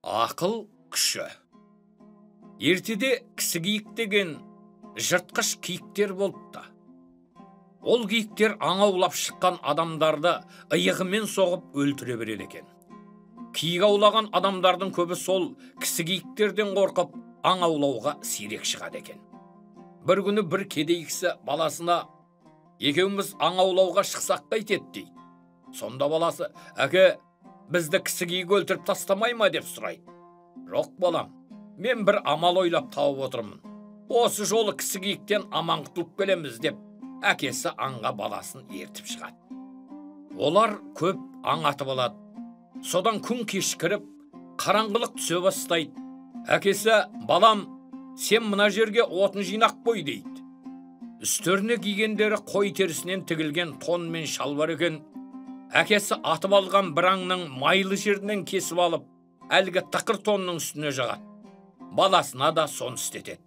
Ақыл күші. Ертеде кісі киік деген жыртқыш киіктер болыпты. Ол киіктер аң аулап шыққан адамдарды иығымен соғып өлтіре береді екен. Киік аулаған адамдардың көбі сол кісі киіктерден қорқып, аң аулауға сирек шығады екен. Бір күні бір кедей кісі баласына: "Екеуміз аң аулауға шықсақ қайтеді?" дейді. Сонда баласы: "Әке, бізді кісі киік өлтіріп тастамай ма?" деп сұрайды. "Жоқ, балам, мен бір амал ойлап тауып отырмын. Осы жолы кісі киіктен аман құтылып келеміз", деп әкесі аңға баласын ертіп шығады. Олар көп аң атып алады. Содан күн кешкіріп, қараңғылық түсе бастайды. Әкесі: "Балам, сен мына жерге отын жинақ қой", дейді. Үстеріне кигендері қой терісінен тігілген тон мен шалбар екен. Әкесі атып алған бір аңның майлы жерінен кесіп алып, әлгі тықыр тонның үстіне жағады. Баласына да соны істетеді.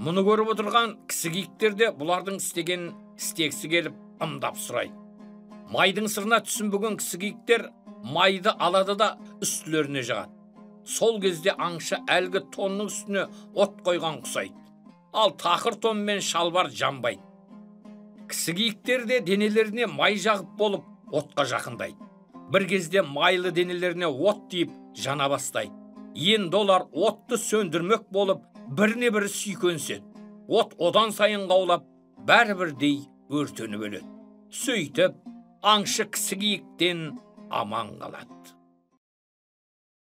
Мұны көріп отырған кісі киіктер де бұлардың істегенін істегісі келіп, ымдап сұрайды. Майдың сырына түсінбеген кісі киіктер майды алады да үстілеріне жағады. Сол кезде аңшы әлгі тонның үстіне от қойған құсайды. Ал тақыр тон мен шалбар жанбайды. Кісі киіктер де денелеріне май жағып болып, отқа жақындайды. Бір кезде майлы денелеріне от тиіп, жана бастайды. Енді олар отты сөндірмек болып, біріне бірі сүйкеніседі. От одан сайын қаулап, бәрі бірдей өртеніп өледі. Сөйтіп, аңшы кісі киіктен аман қалады.